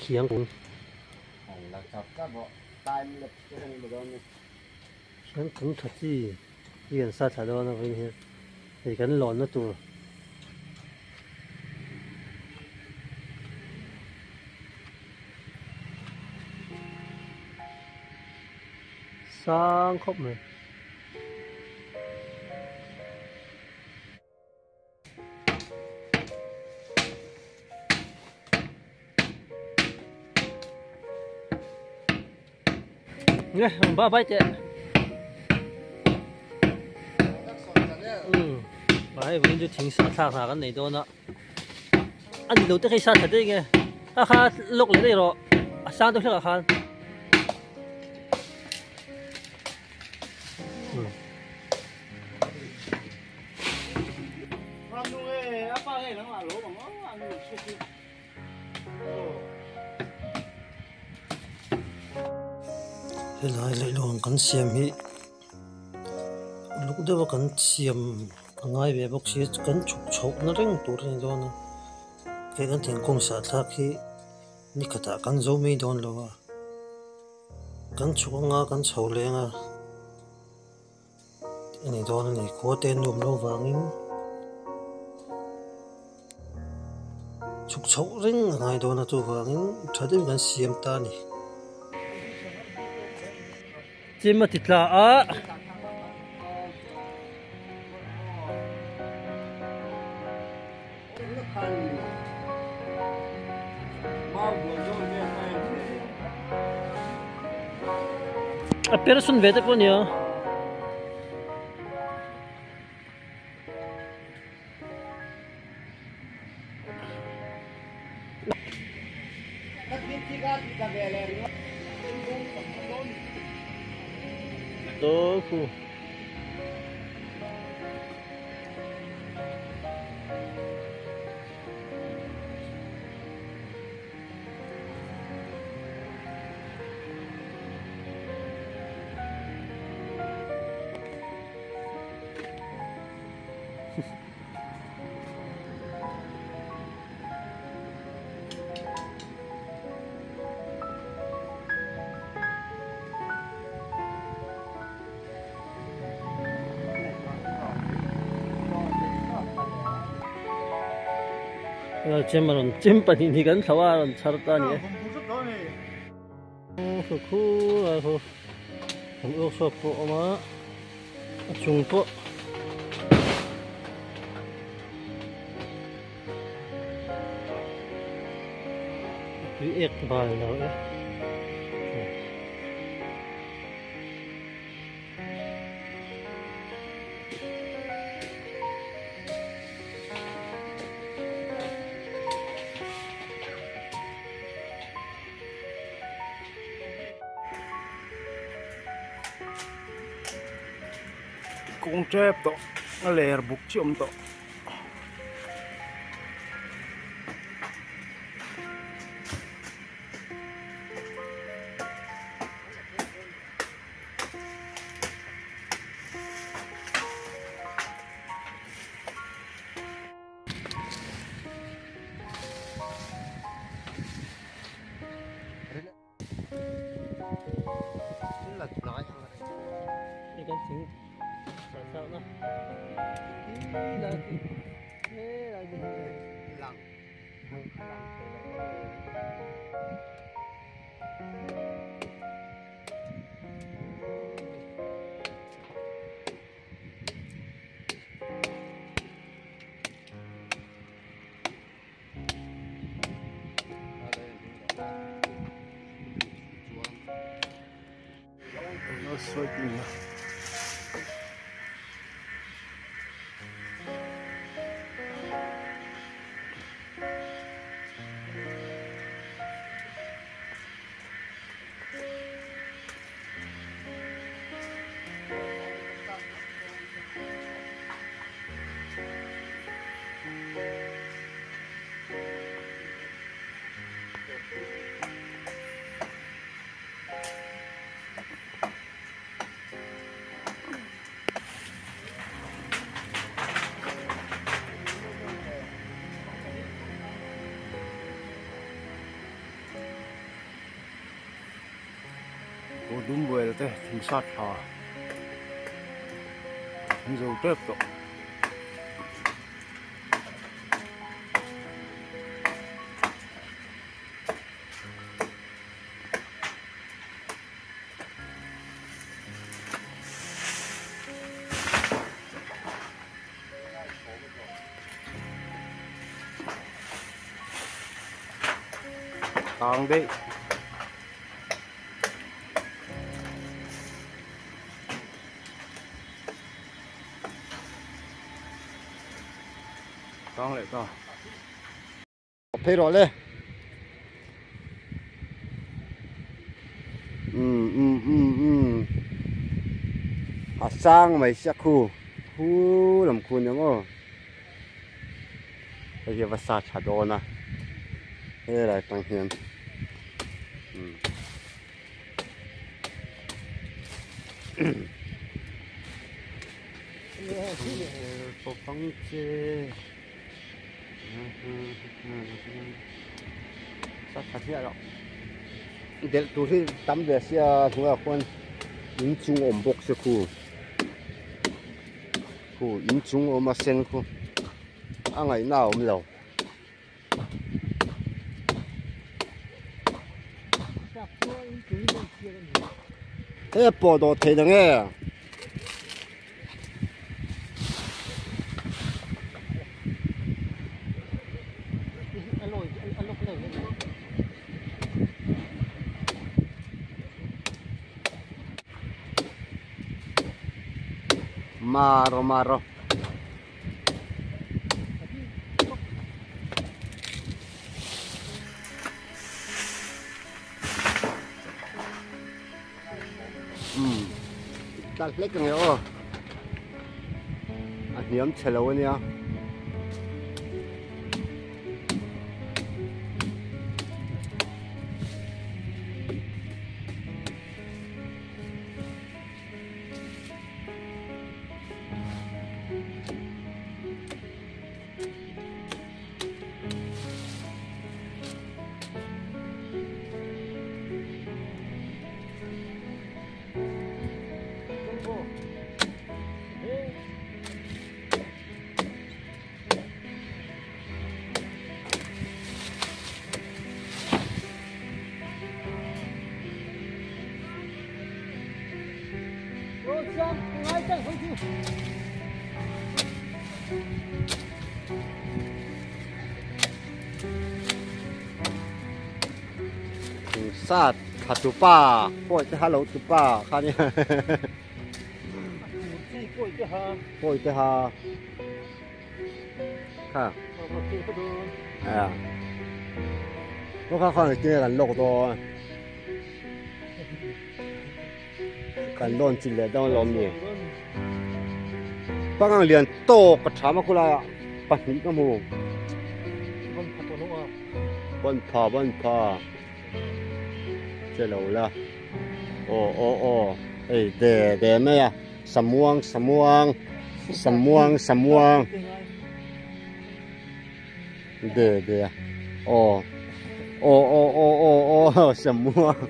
Khiang kung khiang kung tha chi hi kan sa thla dawn a vawiin hian hei kan lawnna tur. Sang khawp mai. Nge ba bai teh. Um bai vawiin chu thing sa thlak hna kan nei dawn a. A ni lo te khi sa tha daih nge. A kha lawk leh daih rawh a sang deuh hlek ah khan. Helai leihlawn kan siam hi uluk deuha kan siam a ngai ve bawk si a kan chhuk chhoh na reng tur a ni dawn a hei kan thingkung sahthlak hi ni khatah kan zo mai dawn lo a kan chhuk anga kan chho leng a. A ni dawn a ni khua te an nuam lo vangin chhuk chhoh reng a ngai dawn a chuvangin tha deuhin kan siam ta a ni. Chim a ti tla a. A per sun ve te pawh a nia. Tofu. Chem a rawn chem pahnih hi kan thlo a a rawn chhar ta a ni e. Khu lai khu kan workshop pawh a awm a a chung pawh tui ek bal lo e. Kawng tep tawh a ler buk chiah awm tawh. Dum vel te thing sat tha an zo tep tawh. Tang daih. Tang leh ta. Phei rawh le. Um um um um. A sang mai sia khu. Khu lam khu nia maw. Hei hi a va sa tha dawn a. Helai tang hian. Um. Delh tur hi tam ve sia hnuaiah khuan inchung a awm bawk se khu khu inchung a awm a sen khu a ngaihna a awm lo. Hei a pawh dawh theih ang e. Maro maro. Umm tla hlek ang e aw a hniam chhe lo ania. Sat thla tu pa pawi te ha lo tu pa kha nia pawi te ha kha a kha khan tinge kan lawk dawn kan lawn chin leh dawn alawm ni pangang lian tawk ka tham a khulai ah pahnih ka hmu ban pha ban pha che lo la aw aw aw hei de de mai a samuang samuang samuang samuang de de a aw aw aw aw aw aw samuang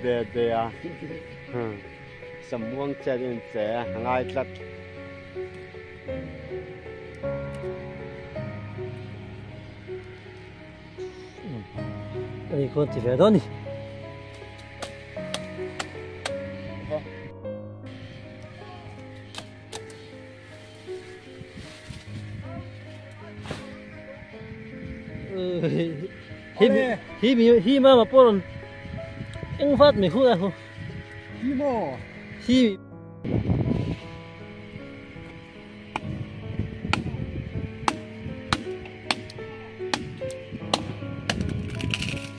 de de a samuang che in che a ngai tlat. Ani khawn ti ve dawn ni. Hi mi hi ma ma pawh rawn eng vat mai hu a hu. Hi maw? Hi.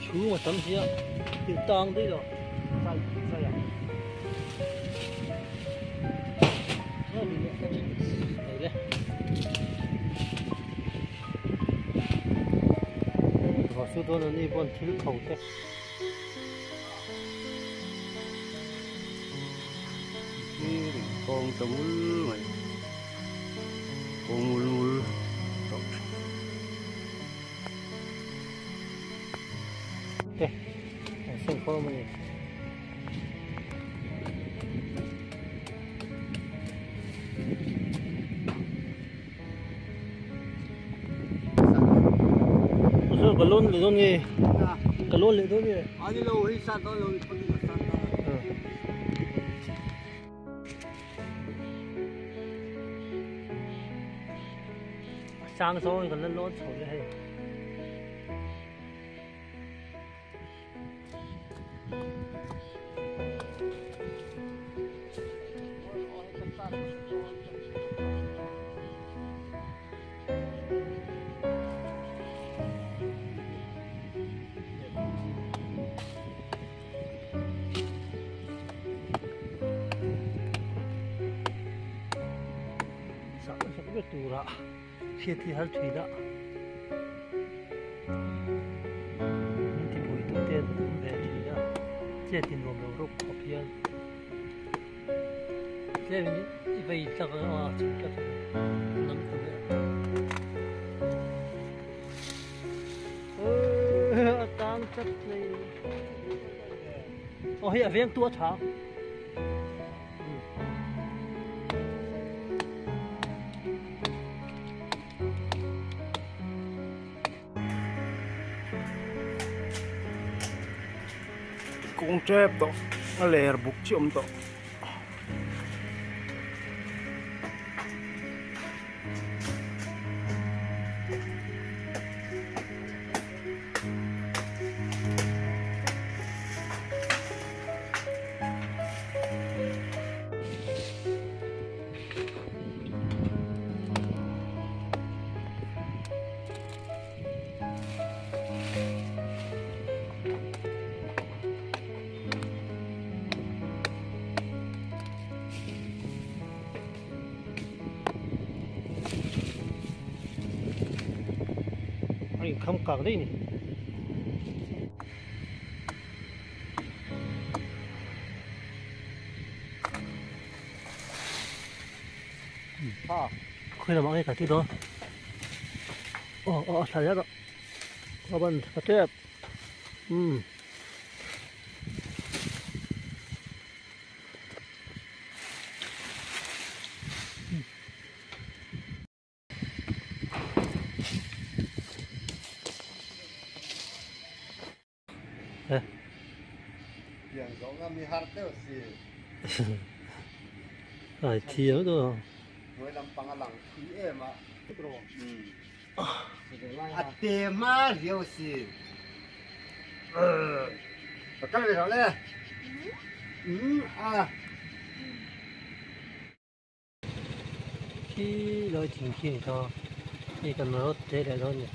Chhung a tam hi a thil tang daih lo chai chai a Su dawn an ni pawn thil kho te. Kawng ta ngul mai kawng ngul ngul tawh. Te an seng khawm a ni. Ka lawn leh dawn nge? Ka lawn leh dawn nge? Ani lo hei sat dawn lo ni sat ta. Sang zawng kan la lawn chho leh hei. Tura hriat hi har thin a min ti pui tu te an awm ve thin a chet in nuam lo rawk khawp hian tlem in i vei tlak a chhuk tlat a nam ta mai a a tang tlat mai aw hei a veng tu a tha. Kawng tep tawh a ler buk chiah awm tawh. A inkham kak daih a ni. Khawi lamah nge ka ti dawn aw aw a thla zel a a ban tha tep umm. Ai thiam tu A te ma riau si. Ka kal ve le. A. Khi lai thing khi a ni ta hei kan rawt te leh dawn a ni.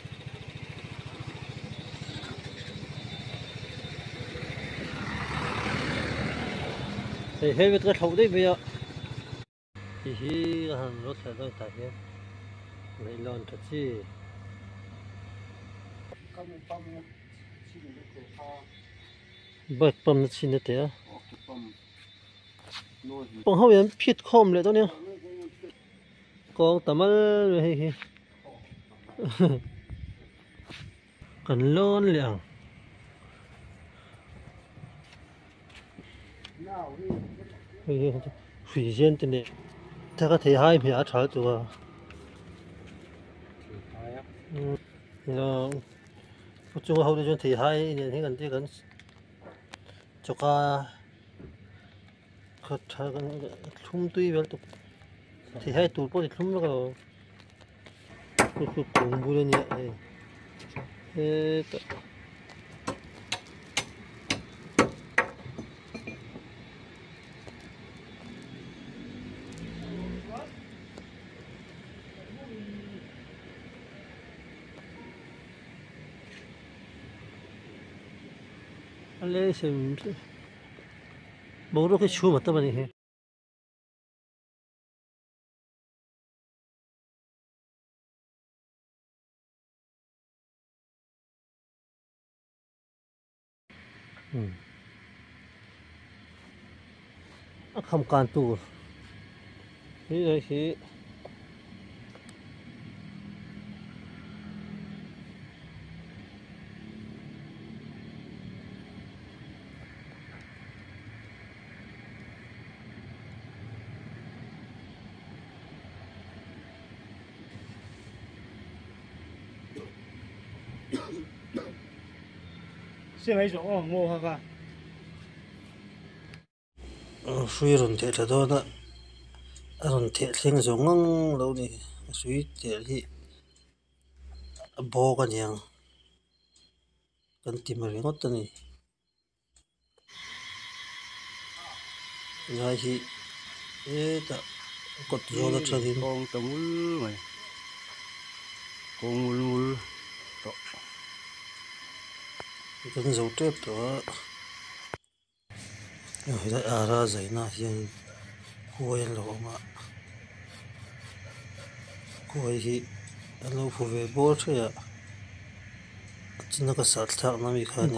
Hei helmet ka thlauh daih mai a hei hi ka han rawt leh dawn tah hian leihlawn tha chi. Bike pump na chhin a teh a. Pang ho hian phit khawm leh dawn nia kawng ta mal mai hei hi kan lawn leh ang. Hei hi hrui zen te nen thaka thei hai hmeh a tha lutuk a chunga ho te chuan thei hai nen hian kan ti kan Choka khat tha kan thlum tui vel tuk thei hai tur pawh ni thlum vek lo chu chu kung bul a nia hei hetah A leng sem boruak hi chhum a tam a nih hi. A kham kan tur hi hei hi. Hrui rawn theh thla dawn a a rawn theh thleng zawng ngang lo a ni a hrui tel hi a bawk a niang kan ti mai ringawt a ni lai hi hetah kawt zawl atangin kawng ta ngul mai kawng ngul ngul tawh kan zo tep tawh a. Helai ara zaina ah hian khuai an lo awm a khuai hi an lo phu ve bawr theih a a china ka sah thlak na mi kha a ni.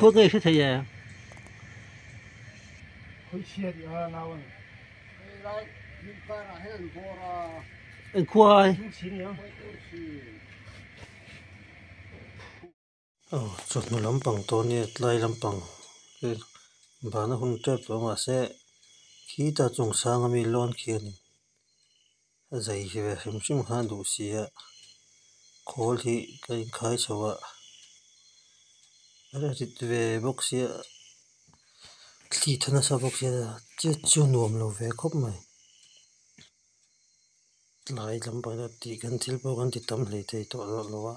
Aw chawhnu lampang tawh ania tlai lampang bana hun tep tawh mahse khita chung sang ami lawn khi a ni a zai ve hrim hrim khan a duh si a khawl hi ka inkhai chho a a rit ve bawk sia thli tha nasa bawk sia chet chu nuam lo ve khawp mai tlai lampang tih kan thil pawh kan ti tam hlei thei tawh lo a.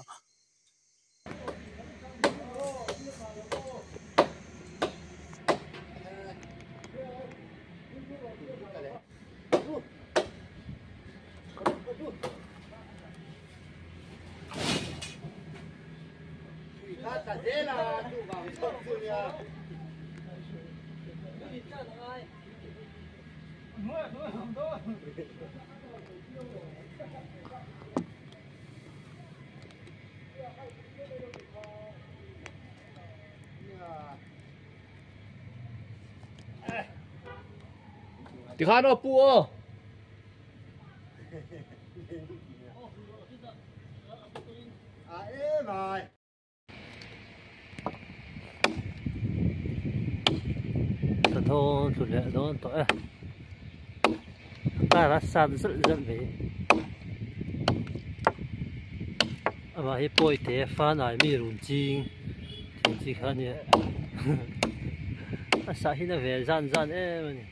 Tikhan aw pu aw. Ka thaw tlu leh dawn tawh e kar a sat zalh zalh mai amah hi pawi te fan ai mi run ching tih chi kha a nia a sah hi na ve zan zan em a ni.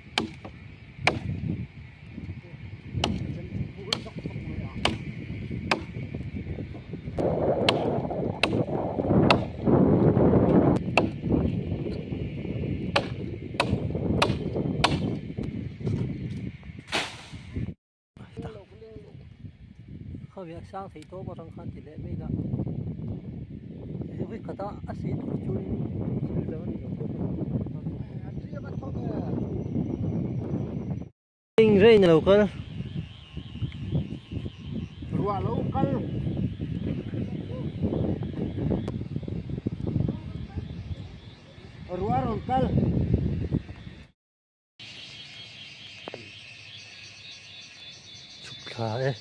Khawia sang thei tawp atang khan ti leh mai ila ri khat a a sei tur chuan thil dang a ni lo khawp ang eng rain a lo kal ruah lo kal ruah rawn kal chhuk thla e.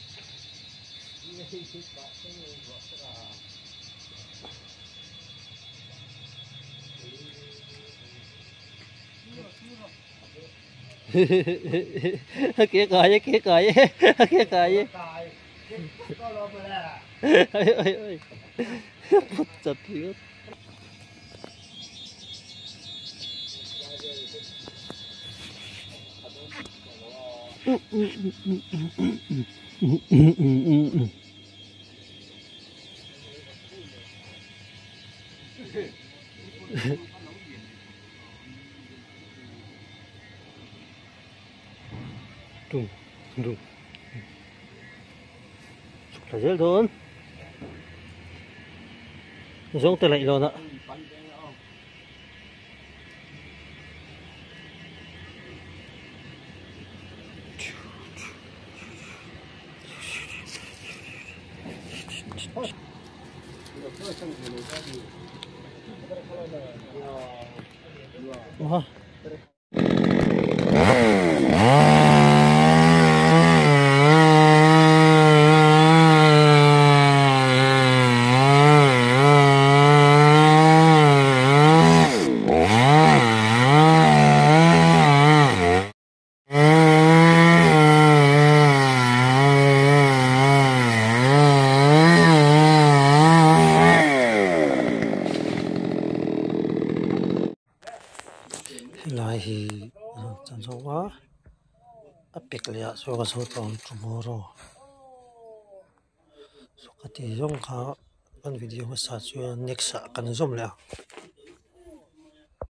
Kia cài kia cài kia cài ôi ôi ôi phút chặt liếc đùng đùng chụp là dễ thôi giống tên lạnh luôn ạ. Wow. Helai hi a rawn chan zo a a pek leh ah chuan ka zo tawh ang tomorrow saw ka tih zawng kha kan video hmasa chuan next ah kan zawm leh ang.